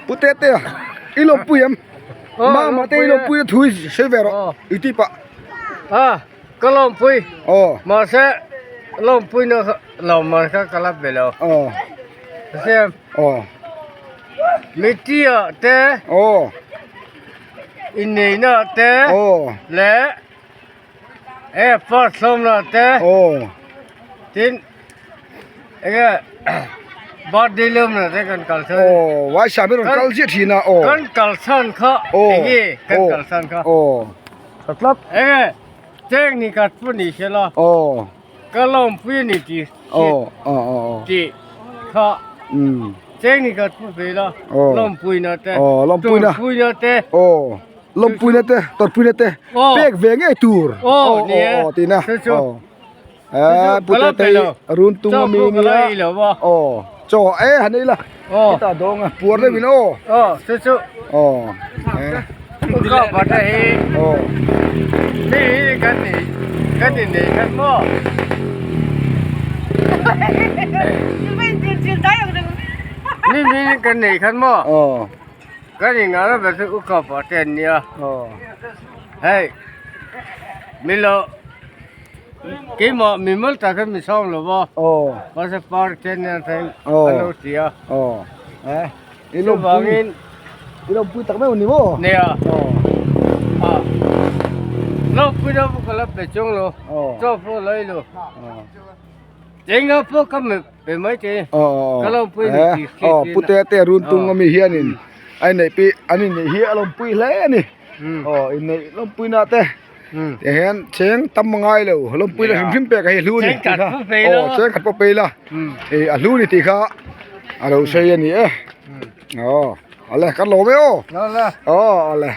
Pu Tete a i lawmpui em? Mama te i lawmpui a thu i sawi ve rawh i ti pah. A ka lawmpui. Aw. Mahse lawmpui na kha lawmman kha ka la be lo. Aw. Siam. Aw. Mitia te. Aw. Inneihna te. Aw. Leh e first hlawmna te. Aw. Tin enge birthday lawmna te kan kal chhan. Aw wai sa ber kal chiah thin a aw. Kan kal chhan kha enge kan kal chhan kha. Aw. Tha tlat. Enge cheng ni kat pawh ni se la. Aw. Ka lawmpui ani ti aw aw aw ti kha. Um. Cheng ni kat pawh ve la. Aw. Lawmpuina te. Aw lawmpuina. Tawrhpuina te. Aw. Lawmpuina te tawrhpuina te. Pek ve ngei tur. Aw ni e. Aw tina. Chu. Eh, pute te run tung ami nia. Aw, chaw e han ei la. Kita dawng a puar deuh in aw. Aw, chu chu. Aw. Eh. Ka pa te hi. Aw. Mi hi kan ni kan ni nei khan maw. Mi mi kan nei khan maw. Aw. Kan in ngah ber chu u ka pa te an nia. Aw. Hei. Milo Keimah mimal tak hian mi sawm lo va. Aw. Mahse park te nen thleng Aw. an lo ti a. Aw. Eh. I lawmpui. Chuvangin. I lawmpui tak meuh ni maw? Nia. Aw. Ah. Lawmpui na pawh ka la pe chung lo. Aw. Chaw pawh la ei lo. Aw. Engah pawh ka me pe mai te. Aw aw. Ka lawmpui ni Eh. ti khi Aw ti pute te run tung ami hianin a inneih pi an inneih hi a lawmpui hle a ni. Aw inneih lawmpui na te. Tih hian cheng tam a ngai lo lawmpui la hrim hrim pek a hei a hlu a ni tih kha aw cheng khat pawh pei la ih a hlu a ni tih kha a lo sawi a ni e aw ale kan lawm e aw aw ale.